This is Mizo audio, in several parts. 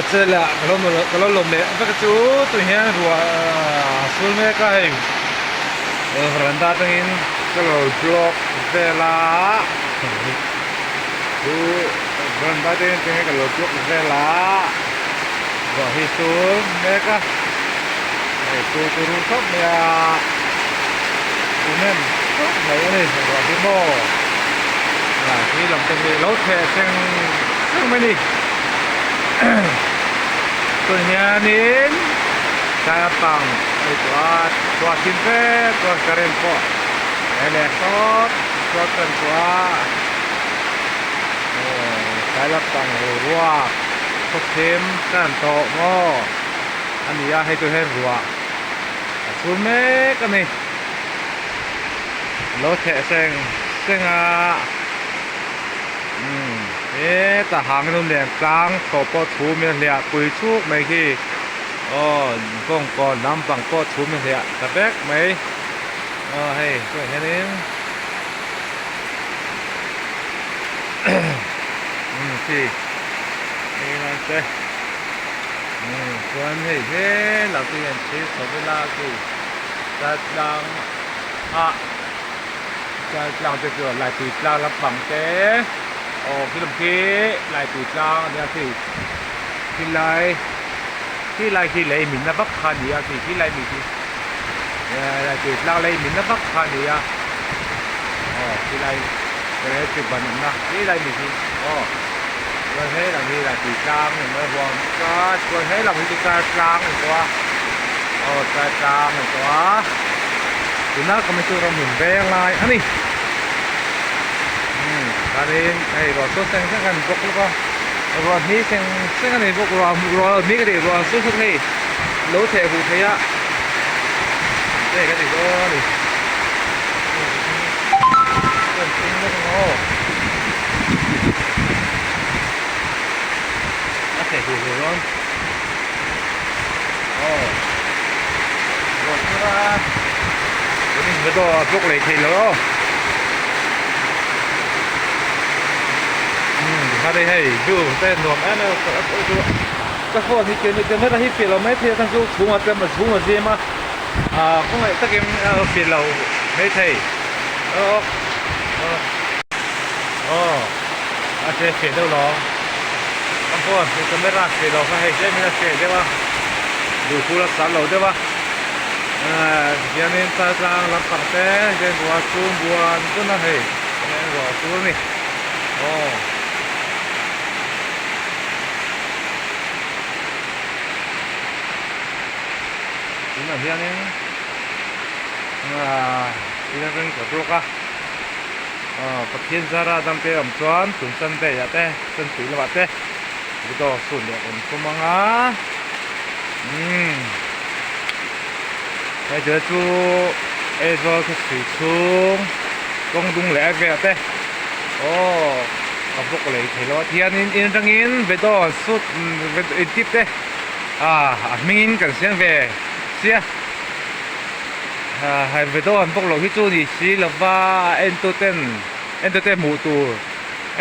Ka che leh a ka lo ka lo lawm leh vek a chu tun hian ruah a sul mek a hei veranda atangin ka lo block vel a chu veranda atangin tinge ka lo block vel a ruah hi sul mek a hei sul chu rum khawp mai a hnem khawp mai a ni ruah hi maw khi lam te hi lo theh seng seng mai a ni. Tun hianin tlai a pang hei tawh a chhuah thin vek chuan current pawh a leh sawt sawt tan tawh a aw tlai lampang ruak khawthim tan tawh maw a ni a hei tur hian ruah a chhur mek a ni lo theh seng seng a. Umm hetah hang in len tlang tawh pawh chhum in a hliah pui chuk mai khi aw kawngkawn lampang pawh chhum in a hliah ta vek mai aw hei tunah hianin umm khi hei lai te umm chuan hei helam te hian thil chho ila khi tlang ah. Tlang te chu Laitui tlang lampang te aw khi lam khi Laitui tlang a nia khi khilai khilai khi lei min na vak kha a ni a khi khilai mi khi Laitui tlang lei min na vak kha a ni a aw khilai chu ban awmna khilai mi khi aw chuan he lam hi Laitui tlang a ni mai huam a chuan he lam hi chu car tlang a ni tawh a aw car tlang a ni tawh a. Tuna ka mi chu ram hmun veng lai a ni. Umm chuanin hei ruah chu seng seng a ni bawk lawk a, ruah hni seng seng a ni bawk ruah ruah hni ka tih ruah chu hei lo theh huh thei a hei ka ti dawn a ni. A theh huh thei dawn. Aw ruah thar a tunin video a block leh thei lo aw umm tikhan hei hei view te nuam em em a ka phone hi camera hi fiah lo mai thei a chhan chu chhungah te chhung a zim a ah khawngaih takin a fiah lo mai thei aw aw a che fiah deuh lo. Ka phone hi camera fiah lo kha hei tlem in a fiah deuh a duh phur a sal lo deuh a ahh tihianin chal tlang lampang te hian ruah chhung buan bun a hei heng ruah tur a ni aw. Tunah hianin ahh ila ring ta bawk a. Aw Pathian zara dam te awm chuan tun Sunday ah te Sunpui lamah te video sun leh kan tum ang a umm hei chu chu Aizawl khawchhui chhung kawng dung leh vel te aw ka bawk lei thei lo a thianin in atangin video an shoot intip te ah a hmingin kan siam ve sia. Hei video an bawk loh hi chu ni si lova entu ten entu te hmuh tur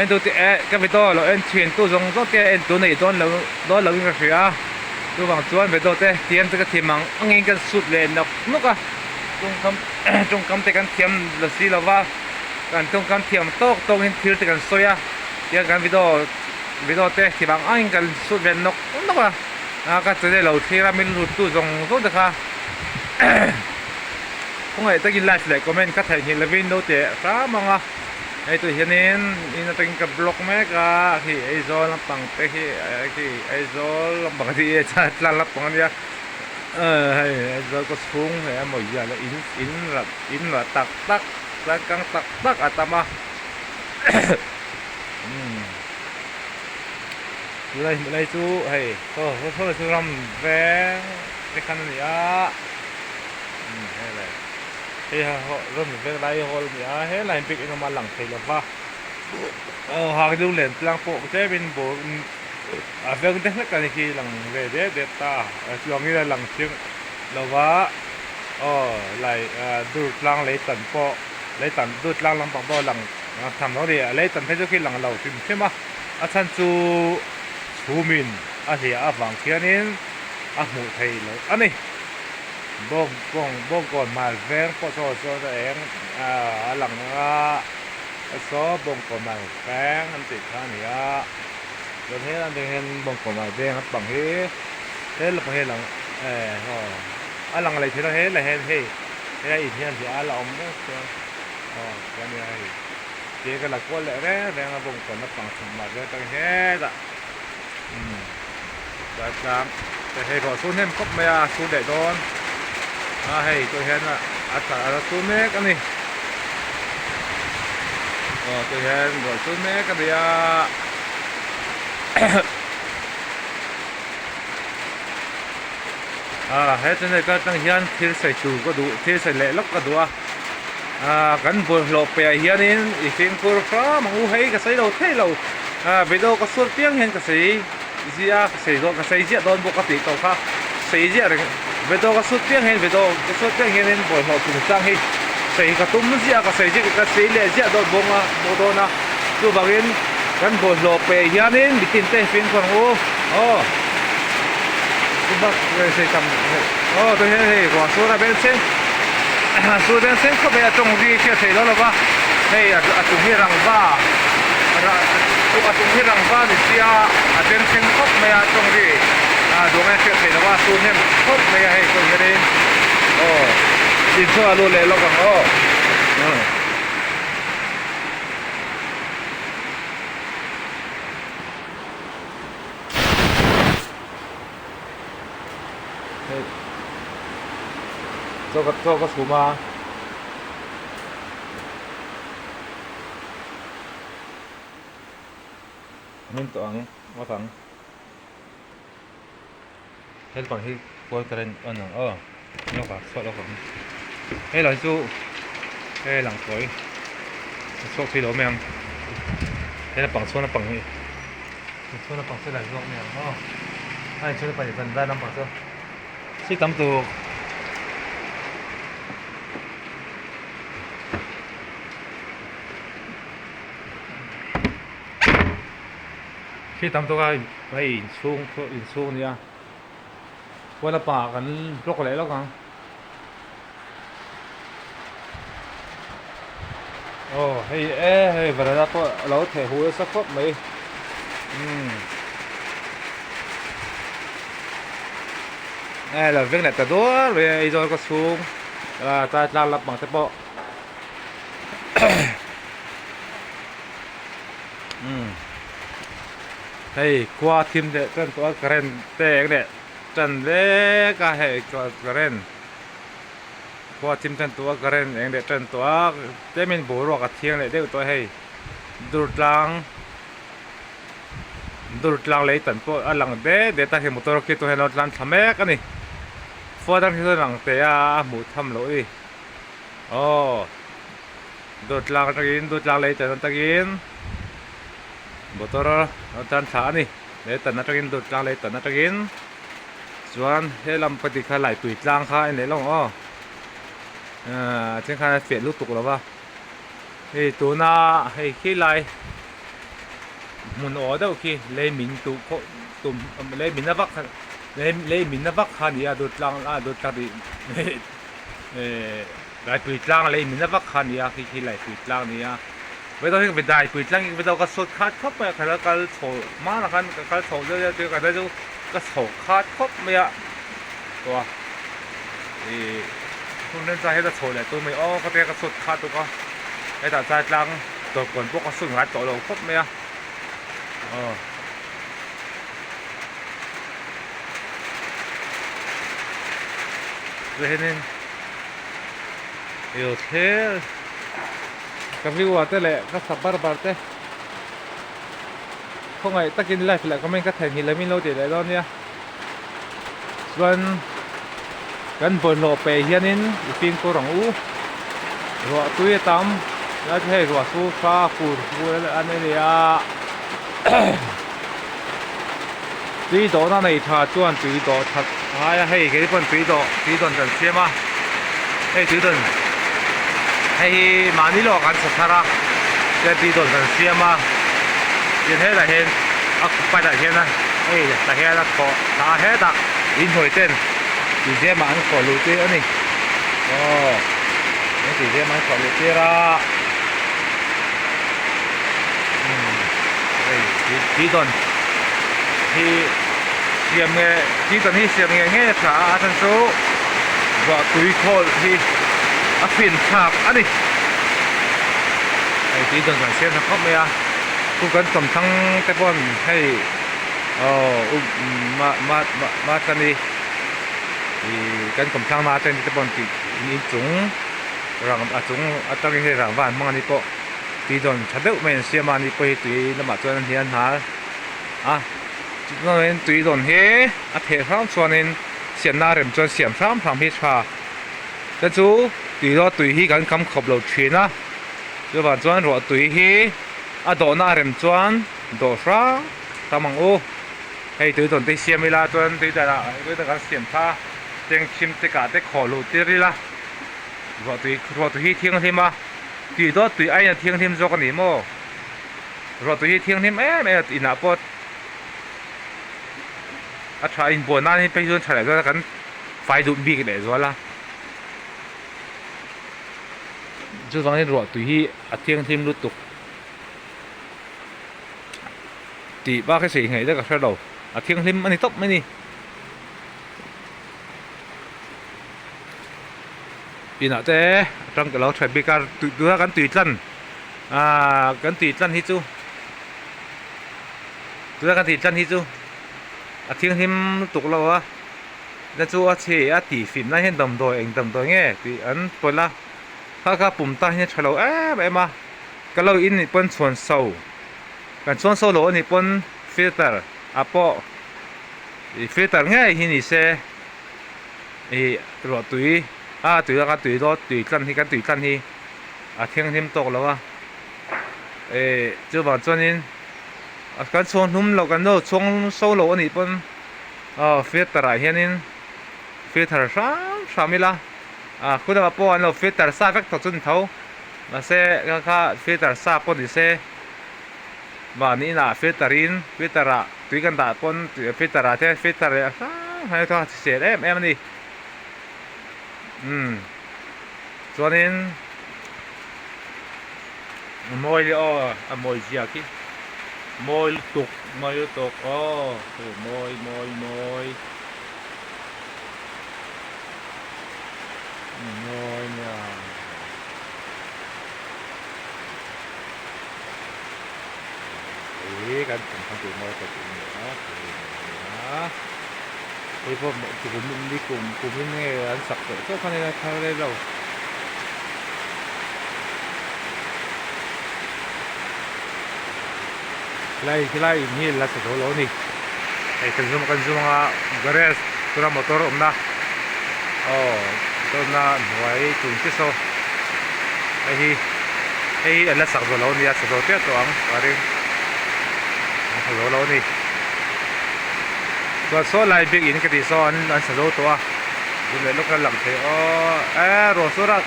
entu te eh ka video lo en chhin tu zawng zawng te en tur nei dawn lo dawn lo in ka hria a chuvang chuan video te thiam te ka thiam ang angin kan sut leh nawk nawk a tawngkam tawngkam te kan thiam la si lova kan tawngkam thiam tawk tawk in thil te kan sawi a tiang kan video video te thiam ang angin kan sut ve nawk nawk a a ka channel lo thlir a min lut tu zawng zawng te kha. Khawngaih takin like leh comment ka theihnghilh lovin lo teh hram ang a, hei tûr hianin in atangin ka block mek a, khi Aizawl lampang te khi khi Aizawl lampang te hi tlang lampang a nia, hei Aizawl kaw chhung hei a mawi zia leh in in rah in rah tak tak tlang kang tak tak a tam a umm tunlai hmuh lai chu hei saw saw chu ram veng. Te khan a ni a umm hei le hei ha haw rawn vek lai hawl a ni a helai bik engemaw a lang thei lova aw hang deuh len tlang pawh tlemin bawr a veng te hlek a ni khi lang ve det det ta a chuangin a lang chiang lova aw lai ah dur tlang lei tan pawh lei tan dur tlang lampang pawh a lang tham lo a ni a lei tan phei chu khi lang lo hrim hrim a a chhan chu chhumin. a hliah avang khianin a hmuh theih loh a ni. Bawngkawn Bawngkawn hmar veng pawh saw sawn a eng a lang a saw Bawngkawn hmar veng an tih kha a ni a chuan helai atang hian Bawngkawn hmar veng a pang hi he lampang hi a lang aw a lang leh thei lo helai hian hei helai in hian hliah a la awm reng chuan aw ti a nia hei tia ka la kual leh reng reng a Bawngkawn a pang chhun hmar veng atang hetah umm tlang hei ruah sur hnem khawp mai a a sur leh dawn a hei tawh hian a tla a la sur mek a ni aw tawh hian ruah sur mek a ni a ah he channel kal atang hian thil sawi tur ka duh thil sawi leh lawk ka duh a ah kan bawlhhlawh piah hianin i fimkhur hram ang u hei ka sawi lo thei lo ah video ka sual piang hian ka sawi zia ka sawi dawn ka sawi ziah dawn bawk a tih tawh kha sawi ziah reng video ka sual piang hian video ka sual piang hianin bawlhhlawh chungchang hi sawi ka tum ziah ka sawi ziah ka sawi leh ziah dawn bawk a bawk dawn a chuvangin kan bawlhhlawh peh hianin mitin te fimkhur ang u aw chubak sawi tam aw tun hian hei ruah sur a beng chheng sur beng chheng khawp mai a tawng ri hriat theih dawn lova hei a chung hi rangva a chung hi rangva ni sia a beng chheng khawp mai a tawng ri duang a hriat theih lova sur hnem khawp mai a hei tawng hianin aw inchhungah lut leh lawk ang aw. Hei chaw ka chaw ka chhum a. Hmin tawh ang ngawt ang. Helpang hi kual current on ang aw lawk ah chhuah lawk ang. Hei lah hi chu hei lang kawi a chhuak thei lo mai ang. Hei lampang chhuan lampang hi chhuan lampang chu la zawk mai ang aw. A inchhuan lampang hi van lai lampang chu si tam tuk. Khi tam tawk a hei inchhung inchhung a nia kual a pangah kan block leh lawk ang aw hei e hei varanda pawh a lo theh huh nasa khawp mai umm e lo veng leh ta dual mai a eizawl ka chhung a tlai tlang lampang te pawh. Umm hei khua thim leh tan tawh a current te eng leh tan vek a hei current khua thim tan tawh a current eng leh tan tawh a tlemin boruak a thiang leh deuh tawh a hei durtlang durtlang lei tan pawh a lang det det a hei motor khi chu hei an lo tlan thla mek a ni khua dang hi chu a lang teh a a hmuh tham loh a ni aw. Dawtlang atangin dawtlang lei tan atangin motor a tan thla a ni lei tan atangin dawtlang lei tan atangin chuan he lam pahnih kha laipui tlang kha a ni leh lo ang aw ahh a then khan a fiah lutuk lo va hei tuna hei khi lai hmun aw deuh khi lei min tuh khawh tum lei min a vak lei min a vak kha a ni a dawtlang a dawtlang tih ehh. Laipui tlang lei min la vak kha a ni a, khi khi laipui tlang a ni a. Vei hi daipui tlang hi ka sawt khat khawp mai a, ka la kal chho hmanah khan ka kal chho deuh deuh chu ka chu ka chho khat khawp mai a tawh a ih hun remchang hian a chho leh tur mai aw ka tia ka sawt khat tuk a hetah chai tlang tawrhkawn pawh ka sawt ngai tawh lo khawp mai a aw. Chuanin. Ilo thler ka view ah te leh ka sub bar bar te khawngaih takin like leh comment ka theihnghilh lo min lo tih leh dawn nia chuan kan bawlhhlawh peh hianin i fimkhur ang u ruah tui a tam lai chu hei ruah chu tha fur fur a ni a tui dawhna nei tha chuan tui dawh that a ngai a hei kei pawn tui dawh tui dawn kan siam a hei tui dawn hei hi mahni lawk an chhe thar a chuan tui dawn kan siam a tin hetah hian a pipe ah hian a. Hei tah hian a khawh thla a hetah inhnuai ten tizem ah an khawh luh tir a ni. Aw in tizem an khawh luh tir a umm hei tuidawn hi siam nge tuidawn hi siam nge nge tha a a chhan chu ruah tui khawl hi a fin thlak a ni. Hei tuidawn kan siam tha khawp mai a. Chu kan chawmthlang te pawn hei aw u ma ma ma chani ih kan chawmthlang na atang te pawn tih in chung rang a chung atangin hei rangva an hmang a ni pawh tui dawn tha deuh mai an siam a ni pawh hi tui lamah chuan an hian hnar a chuan tui dawn hi a theh hram chuanin siamna a rem chuan siam hram hram hi tha te chu tui dawn tui hi kan kham khawp lo thin a. Chuvang chuan ruah tui hi a dawhna a rem chuan dawh hrang tam ang u. Hei tui dawn te hi siam ila chuan tui danah tui dan kan siam kha cheng chhim te kah te khawh luh tir ila ruah tui ruah tui hi thianghlim a tui dawt tui aiin a thianghlim zawk a ni maw? Ruah tui hi thianghlim em em a inah pawh a tha inbuan nan hi phei chuan tha leh zual a kan fai duh bik leh zual a. Chuvangin ruah tui hi a thianghlim lutuk tih bak hi sawi ngaih na ka hre lo a thianghlim a ni tawp mai a ni. Inah te atang ka lo that bik a tuna kan tui tlan ahh kan tui tlan hi chu tuna kan tui tlan hi chu a thianghlim lutuk lo a. Na chu a chhe a tih fim lai hian damdawi eng damdawi nge tih an pawlh a kha kha pum tan hian a tha lo em em a ka lo in nih pawn chhuan so kan chhuan so lo anih pawn filter ah pawh ih filter ngei hi ni se ih ruah tui a tui laka tui dawt tui tlan hi kan tui tlan hi a thianghlim tawk lo a ih chuvang chuanin kan chhuang hlum lo kan lo chhuang so lo anih pawn. Aw filter ah hianin filter hrang hram ila ah khulama pawh an lo filter sa vek tawh chu ni tho mahse kha kha filter sa pawh ni se mahni inah filter in filter ah tui kan dah pawn filter ah te filter leh hrang hrang hi chuan a hrisel em em a ni umm chuanin a mawi leh aw a mawi zia khi mawi lutuk mawi lutuk aw hei mawi mawi mawi mawi nia hei kan thawmhnaw tih mawi tak a ni a hei pawh kum kum kum in nge an sak tawh chauh kha a nia thar rei lo. Helai helai in hi la sa zo lo a ni hei kan zum kan zum anga garage tura motor awmna aw motor awmna hnuai chung chiah saw hei hi hei hi an la sak zo lo a ni a sa zo chiah tawh ang ka ring an sa zo lo a ni chuan saw lai bik in ka tih saw an an sa zo tawh a zum leh lawk a lang thei aw e ruah sur a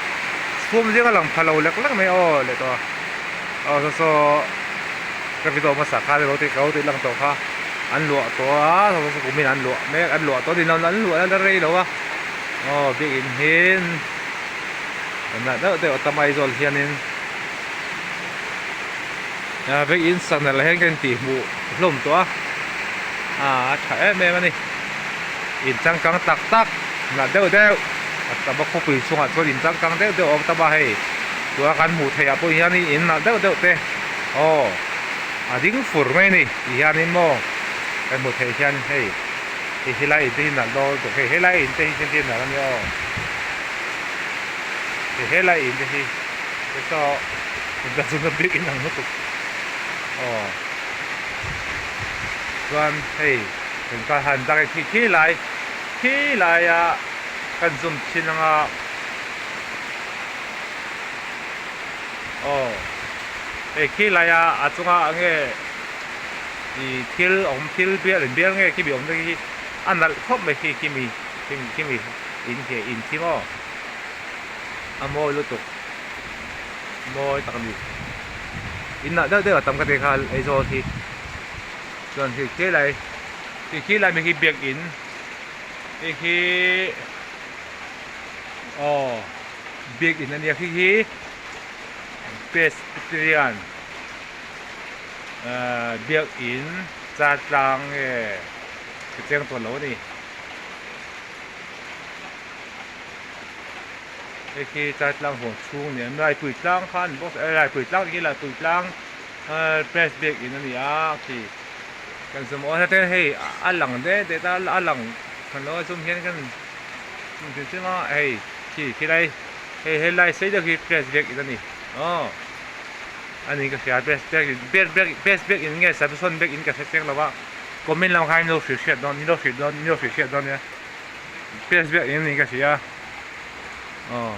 chhum zing a lang pha lo lek lek mai aw leh tawh a aw saw saw ka video hmasa kha ilo tih ka lo tih lang tawh kha an luah tawh a saw saw kumin an luah mek an luah tawh a ni lo an luah la rei lo a aw biakinn hi deuh deuh a tam Aizawl hianin biakinn sak nalh hian ka intih hmuh hlawm tawh a a tha em em a ni in changkang tak tak nalh deuh deuh a tam a khawpui chungah chuan in changkang deuh deuh a awm tam a hei tuna kan hmuh theih ah pawh hian in nalh deuh deuh te aw a ding fur mai a ni ti hianin maw kan hmuh theih hian hei hei helai in te hi nalh dawn tawh hei helai in te hi hi nalh a nia aw hei helai in te hi saw ka zun na bik in ang lutuk aw chuan hei kan kal han dak khi khi lai khi laia kan zum thin anga aw hei khi laia a chunga enge ih thil awm thil bial in bial nge khi mi awm te khi a nalh khawp mai khi khi mi khi mi in khi in khi maw a mawi lutuk mawi tak a ni in nalh deuh deuh a tam ka ti kha Aizawl hi chuan hei khi lai. Khi khi lai mi khi biakinn hei khi aw biakinn a nia khi khi Presbyterian ahh biakinn Chatlang nge ka cheng tawn lo a ni. Hei khi Chatlang huang chhung a ni a Laipui tlang kha a ni bawk a Laipui tlang hi Laipui tlang ahh Pres biakinn a ni a khi kan zawm aw hete hei a lang det det a a lang hran lo a zum hian kan hmu hrim hrim a hei khi khilai hei helai sei deuh hi Pres biakinn a ni aw. A ni ka hria best bag in best bag in nge Samson bag in ka hre chiang lo a comment lam khan in lo hrilh hriat dawn in lo hrilh dawn in lo hrilh hriat dawn nia best bag in ani ka hria aw.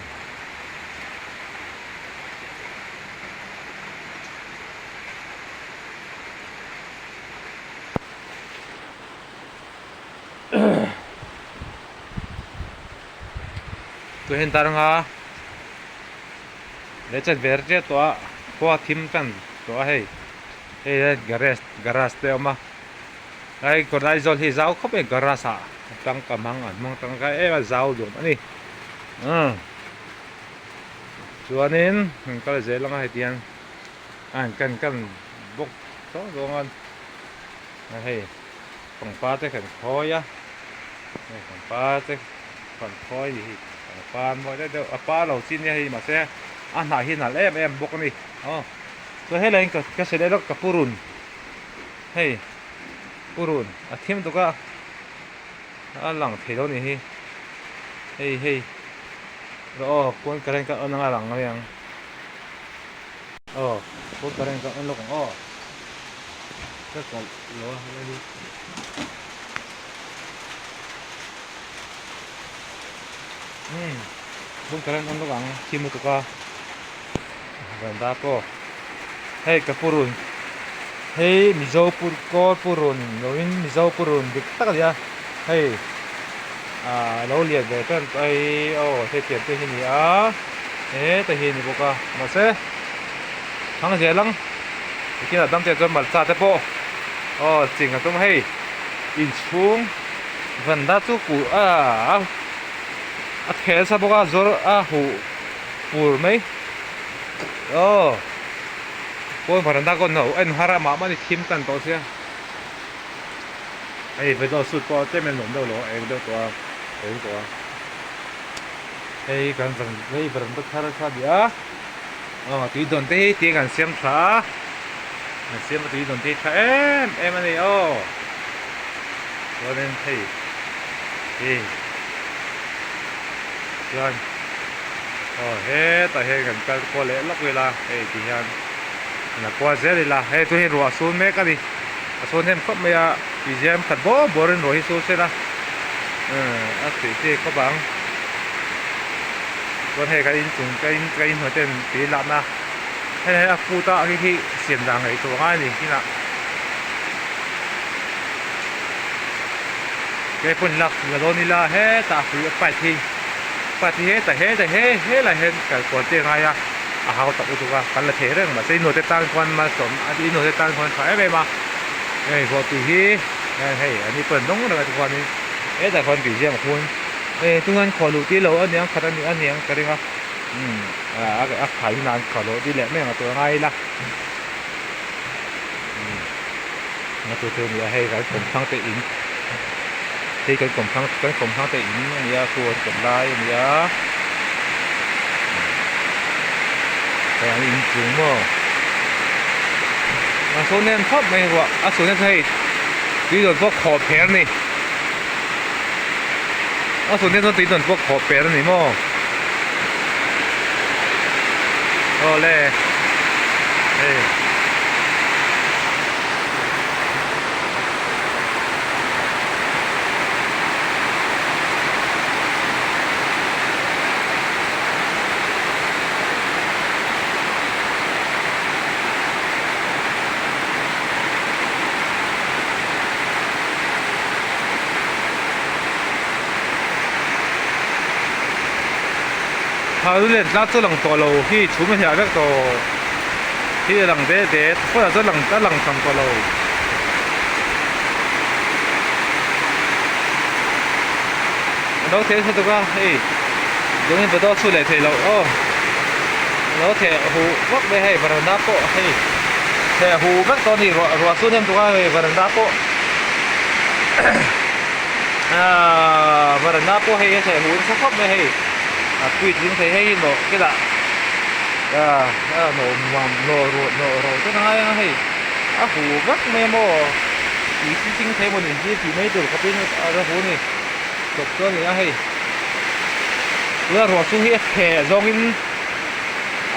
Tui hian tar anga. He chet ve riat tawh a khua thim tan tawh a hei hei hian garage garage te a awm a hei kawr Aizawl hi zau khawp mai garage ah tangka hmang an hmang tangkai em a zau duh a ni umm chuanin kan kal zel anga heti hian a han kan kan bawk tawh zawng a hei pangpar te kan khawi a hei pangpar te. Kan khawi ni hi pangpar mawi deuh deuh a par lo chi nia hei mahse a hnah hi a nalh em em bawk a ni aw chuan helai in ka sawi leh lawk ka purun hei purun a thim tuk a a lang thei lo a ni hi hei hei aw pawn current kha on anga lang mai ang aw pawn current kha on lawk ang aw ka kalh lo a helai hi. Umm bung current on lawk ang thim lutuk a veranda pawh hei ka purun hei mizo pur kawl purun lovin mizo purun dik tak a ni a hei ah lo lian ve tan hei aw hei pian te hi a ni a heta hi a ni bawk a mahse thang zel ang tikhian a dam te chuan malcha te pawh aw ching a tum hei inchhung. Vanda chu kuh a a thel sa bawk a zawr a huh pur mai aw pawn varanda ka no en har a mah mahni thim tan tawh sia hei video shoot pawh tlem in a nuam deuh lo a eng deuh tawh a eng tawh a hei kan hei varanda thar kha a ni a aw tui dawn te hi tiang an siam tha a an siam a tui dawn te hi tha em em a ni aw. Chuanin hei hi chuan aw hetah hian kan kal kual leh lawk ila hei ti hian la kual zel ila hei chu hei ruah a sun mek a ni a sun hnem khawp mai a tizem khat bawr bawrin ruah hi sur sela a tih chi khawp ang chuan hei kan inchung ka in ka inhnuai ten tui lakna hei hei a phut a khi khi siam dan ngaihtuah ngai a ni kinah. Kei pawn lak la dawn ila hetah a pui a pipe hi pipe hi hetah hetah he helai hian kal kual te a ngai a a hau tak lutuk a kan la thei reng mahse i nuate tan khuan malsawm a i nuate tan khuan a tha em em a hei ruahtui hi hei an ni pawn an dawng reng a tikhuanin hetah khuan tui ziam a hun hei tungan khuah luh tir lo a niang khat a ni a niang ka ring a umm a khai hunah an khuah luh tir leh mai ang a tur a ngai ila. A chu chu a ni a hei kan kawmthlang te in hei kan kawmthlang kan kawmthlang te in a ni a khu an kawt lai a ni a hei an inchung maw a sawn em khawp mai ruah a sawn em chu hei tui dawn pawh khawh pher a ni a sawn em chuan tui dawn pawh khawh per a ni maw. Awle hei Thau len tlang chu lang tawh lo hi chhum a hniah vek tawh hi a lang det det kawtah chuan lang a lang tham tawh lo. Lo theh nasa tuk a hei dawngin video a chhuh leh theih loh aw lo theh huh vak mai hei varanda pawh hei theh huh vek tawh a ni ruah ruah chu hnem tuk a hei varanda pawh ahh varanda pawh hei a theh huh nasa khawp mai hei a puitling thei hei hi nawh kilah ah ah nawh nuam nawh ruah nawh ro te ngai ang a hei a huh vek mai a maw tih fitting thei emaw ni hi tih mai tur khawpin a la huh a ni. Chawp chu a ni a hei tuna ruah chu hi a thleh zawngin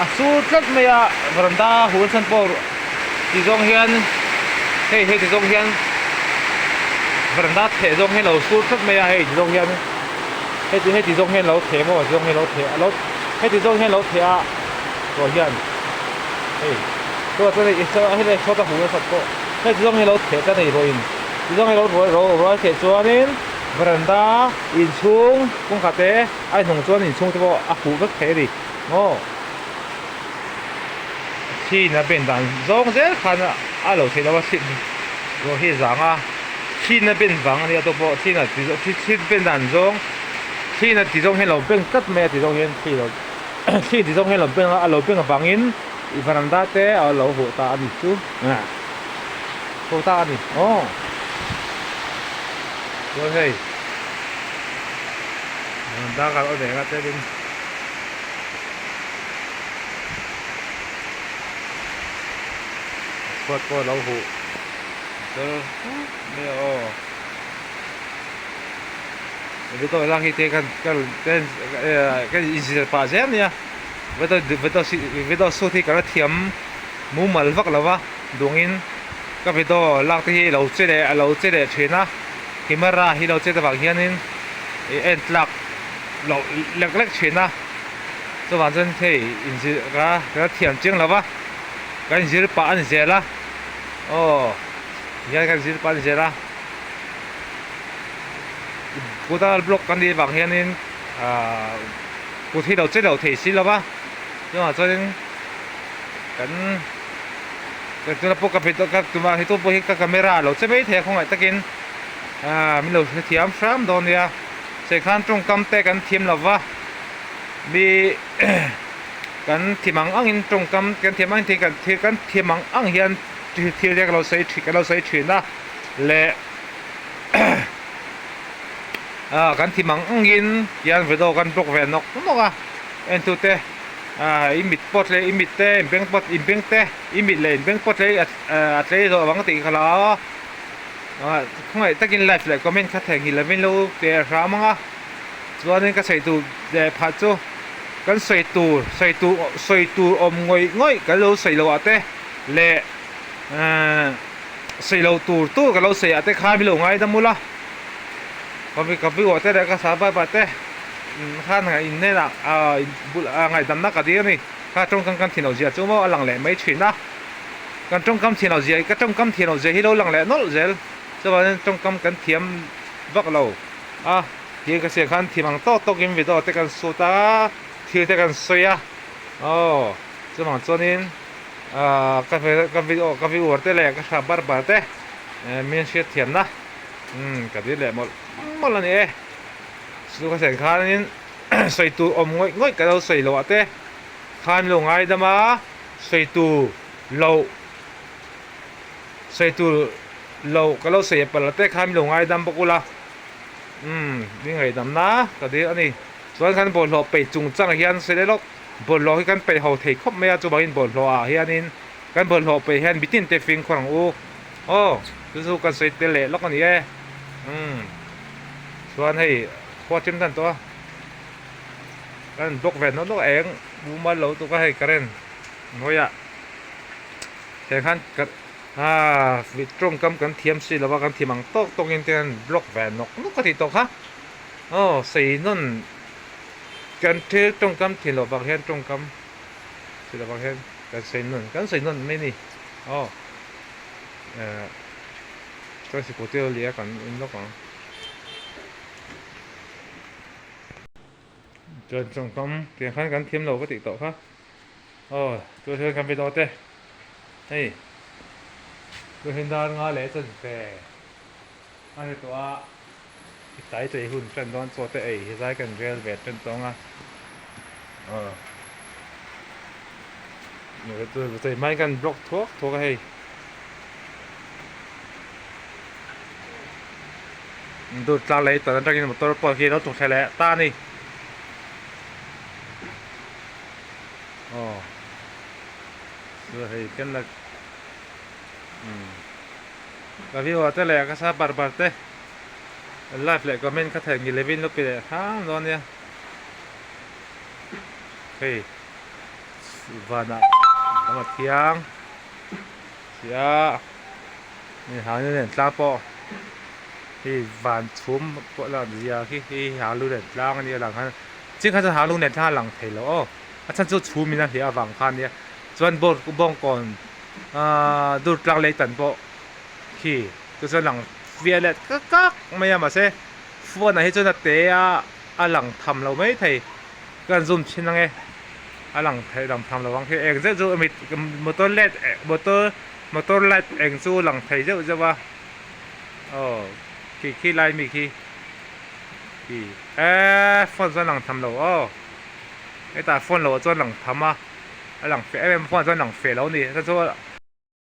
a sur tlat mai a varanda hul chhan pawh ti zawng hian hei hei ti zawng hian varanda thleh zawng hian a lo sur tlat mai a hei ti zawng hian heti heti zawng hian a lo thleh maw ti zawng hian a lo thleh a lo heti zawng hian a lo thleh a ruah hian hei chutah chuan hei hei sawta hul nasat pawh heti zawng hian a lo thleh tlat a ni ruahin ti zawng hian a lo ruah a thleh chuanin. Veranda inchhung kawngka te a inhnung chuan inchhung te pawh a huh vek thei a ni maw chhin a ben dan zawng zel khan a lo theih lo a chhin ruah hi a zang a chhin a ben vang a nia tawh pawh chhin a ti zawng chhin ben dan zawng chhin a ti zawng hian a lo beng tlat mai a ti zawng hian thli lo thli ti zawng hian a lo beng a a lo beng avangin veranda te a lo huh ta a ni chu. Tho ta a ni aw. Chuan hei darkar aw ve nga tlem in chhuat pawh a lo huh zel mai a aw. Video lak hi te khan ka rawn ka inzir pah zel a nia video video shoot hi ka la thiam mumal vak lo va. Dungin ka video lak te hi lo che leh a lo che leh thin a, camera hi lo chet avang hianin ih en tlak loh lek lek thin a, chuvang chuan hei inzir ka ka thiam chiang lo va, kan inzir pah a ni zel a, aw tihian kan inzir pah a ni zel a, kuta block kan nih avang hianin ahh kut hi lo che lo thei si lo va, chuvang chuanin kan. Ka tuna pawh ka video ka tuma he tu pawh hi ka camera a lo che mai thei a khawngaih takin ah min lo hrethiam hram dawn nia chei khan tawngkam te kan thiam lo va mi kan thiam ang angin tawngkam kan thiam ang thil kan thil kan thiam ang ang hian thil te ka lo sawi thin ka lo sawi thin a leh ah kan thiam ang angin hian video kan block ve nawk nawk a entute. Ah i mit pawt leh i mit te in beng pawt in beng te i mit leh in beng pawt leh a tlei zawh vang tih ka la a ah khawngaih takin like leh comment kha theihnghilh lovin lo pe hram ang a chuanin ka sawi tur leh phah chu kan sawi tur sawi tur sawi tur awm ngawih ngawih kan lo sawi loh ah te leh ah sawi lo tur tur ka lo sawi ah te khan min lo ngaidam ula ka ka view ah te leh ka subscribe ah te. Khan in hnenah ngaihdamna ka dil a ni. Kha tawngkam kan thin loh zia chu maw a lang leh mai thin a. Kan tawngkam thin loh zia, ka tawngkam thin loh zia hi lo lang leh nawlh zel. Chuvangin tawngkam kan thiam vak lo a. Thil ka siam khan thim ang tawk tawkin video te kan shoot a, thil te kan sawi a. Aw, chuvang chuanin ka video, ka viewer te leh ka hra bar bar te min hriatthiamna ka dil leh mawlh mawlh a ni e. Chu ka sen khanin sawi tur awm ngawih ngawih ka lo sawi loh ah te khan lo ngaidam a, sawi tur loh sawi tur loh ka lo sawi palh ah te khan lo ngaidam bawk ula umm mi ngaihdam na ka dil a ni. Chuan kan bawlhhlawh peih chung chang hian sawi leh lawk bawlhhlawh hi kan peih ho thei khawp mai a chuvangin bawlhhlawh ah hianin kan bawlhhlawh peih hian mitin te fimkhur ang u aw chu chu kan sawi tel leh lawk a ni e umm. Chuan hei khua thim dan tawh a kan block ve nawk nawk a eng mumal lo tuk a hei current hnuaiah tiang khan ah tawngkam kan thiam si lova kan thiam ang tawk tawk in te an block ve nawk nawk a tih tawh kha aw sei nawn kan thil tawngkam thin loh vang hian tawngkam si loh vang hian kan sei nawn kan sei nawn mai a ni aw eh. Chuan sikul te lia kan in lawk ang. Chuan tawngkam tiang khan kan thiam lo ka tih tawh kha. Aw chuan hian kan video te hei chuan hian dar nga leh chuan ve a ri tawh a. I tlai chei hun ṭan dawn chaw te ei hi zai kan rel ve ṭan tawng a. Aw. Chei hmain kan block thuak thuak a hei. Dur tlang lei tan atangin motor pawh khi a lo tuk thla leh ta a ni. Aw. Chu hei kan la umm ka viewer te leh ka sa bar bar te live leh comment kha thei ngil levin lo pe leh hram dawn nia hei vanah lam a thiang sia hei hangin a len tlang pawh hei van chhum pawh la zia khi hei hang lu len tlang a nia lang khan chiang khan chuan hang lu nen tlang a lang thei lo aw. A chhan chu chhum in a hliah avang kha ania chuan board bawngkawn ahh dur tlang lei tan pawh khi chu chuan lang fiah leh kak kak mai a mahse phone ah hi chuan a te a a lang tham lo mai thei ka han zoom thin ang e a lang thei lang tham lo ang khi eng zet chu mit motor light motor motor light eng chu lang thei zeuh zeuh a aw khi khi lai mi khi khi eee phone chuan lang tham lo aw. Hetah phone loh ah chuan lang tham a, a lang feh em em a phone ah chuan lang feh lo a ni. Heta chu